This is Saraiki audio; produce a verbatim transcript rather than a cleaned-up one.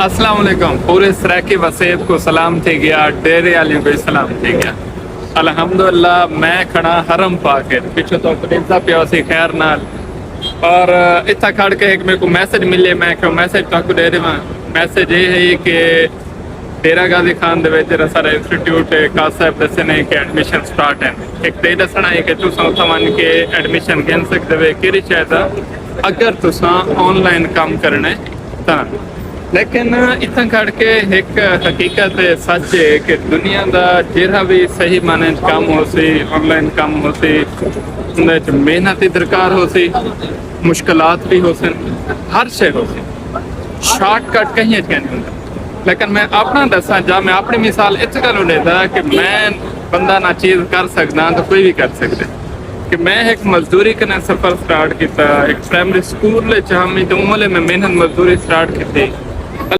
السلام علیکم، پورے سرائیکی وسیب کو سلام تھی گیا، ڈیرے والیاں کو سلام تھی گیا۔ الحمدللہ، میں کھڑا حرم پاک ہے، پچھو تو پریزا پیا سی خیر نال۔ اور اتھا کھڑ کے ایک میرے کو میسج ملے، میں کہوں میسج تاکو دے دیواں۔ میسج یہ ہے کہ ڈیرہ غازی خان دے وچ جڑا سارا انسٹیٹیوٹ ہے، قاضی صاحب دسے نے کہ ایڈمیشن سٹارٹ ہے۔ ایک تے دسنا ہے کہ تساں اتھاں ونج کے ایڈمیشن گھن سکدے وے کیڑی شے دا، اگر تساں آن لائن کم کرنا ہے تاں۔ لیکن اتھاں کھڑ کے ایک حقیقت ہے، سچ ہے کہ دنیا دا جیڑھا بھی صحیح معنی وچ کم ہو سی، آن لائن کم ہو سی، اندے وچ محنت دی درکار ہو سی، مشکلات بھی ہو سن، ہر شے ہو سی، شارٹ کٹ کہیں اچ نہیں ہوندا۔ لیکن میں اپنا دساں جا، میں اپنی مثال اس گلوں ݙیندا کہ میں بندہ نہ چیز کر سکدا تو کوئی بھی کر سکدے۔ کہ میں ایک مزدوری کنے سفر سٹارٹ کیتا، ایک پرائمری سکول وچ ہم تے عملے میں محنت مزدوری سٹارٹ کیتی۔